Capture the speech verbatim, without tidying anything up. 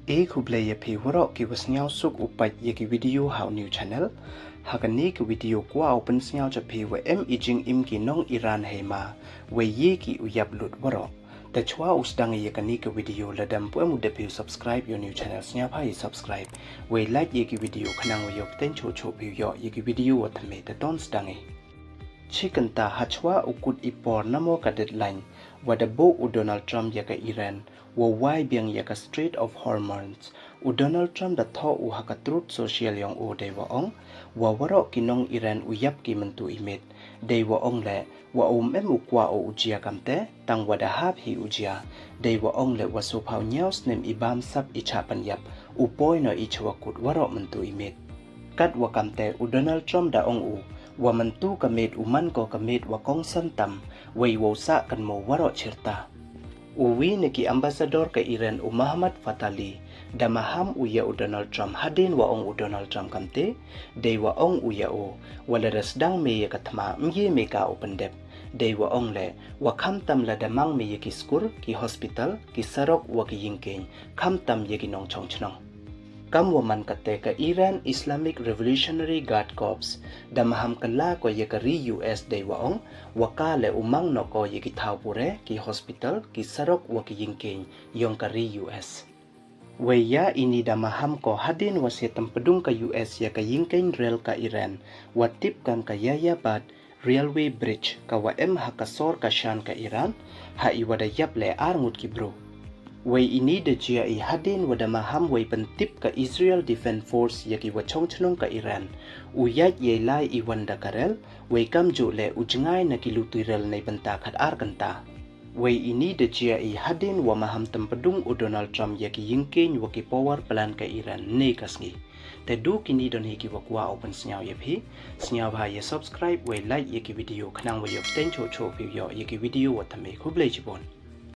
E khublei ya phi waroh ki wa sniawsuk u pait ya ki video ha u new channel. Ha kani ka video kwah u pynsniaw cha phi wa em i jingim ki nong Iran hei ma, wei ye ki u yap lut waroh. Te chwa u sdang ya kani ka video, lada ym pu em u dep phi u subscribe ya u new channel, sniawbha ya subscribe, wei like ya ki video khnang wa yoh pteng choh choh phi u yoh ya ki video wa thymme. Te ton sdang i. Chi kynta hachwa u kut i por namo ka deadline wa da buh u Donald Trump ya ka Iran wa wai biang ya ka Strait of Hormuz, u Donald Trump da thoh u ha ka Truth Social yong u dei wa ong wa waroh ki nong Iran u yap ki myntu i miet. Dei wa ong le wa um em u kwah u u jia kamte, tang wa da hap hi u jia. Dei wa ong le wa soophaw ynñiaw snem i bam sap i chah pynyap, u poi noh i cha wa kut waroh myntu i miet. Kat wa kamte u Donald Trump da ong u wa myntu ka miet u man ko ka miet wa kongsan tam, wei wow sah kynmaw waroh chirta. U wi na ki ambassador ka Iran u Mohammad Fatali da maham u ya u Donald Trump hadien wa ong u Donald Trump kamte. Dei wa ong u ya u wa lada sdang me ya ka thma, ym ye me ka u pyndep. Dei wa ong le wa khamtam lada mang me ya ki skur, ki hospital, ki sarok wa ki yingkieñ, khamtam ya ki nongchong chnong. Kam wa man kate, ka Iran Islamic Revolutionary Guard Corps da maham kylla ko ya ka ri U S, dei wa ong wa ka le u mang noh ko ya ki thaw pure, ki hospital, ki sarok wa ki yingkieñ yong ka ri U S. Wei ya ini da maham ko hadien wa se tympdung ka U S ya ka yingkieñ rel ka Iran wa tip kam ka Yahya Bad Railway Bridge, ka wa em ha ka sor ka shan ka Iran, ha i wa da yap le ar ngut ki bru. Wei ini da jia i hadien wa da maham wei pyntip ka Israel Defense Force ya ki wa chong chnong ka Iran u yait yei lai i wan da ka rel, wei kamjuh le u jngai na ki luti rel nei bynta khat ar kynta. Wei ini da jia i hadien wa maham tympdung u Donald Trump ya ki yingkieñ wa ki power plant ka Iran ne ka sngi. Te du kini don hi ki wa kwah u pynsniaw ya phi. Sniawbha ya subscribe wei like ya ki video khnang wa yoh pteng choh choh phi u yoh ya ki video wa thymme. Khublei chibun.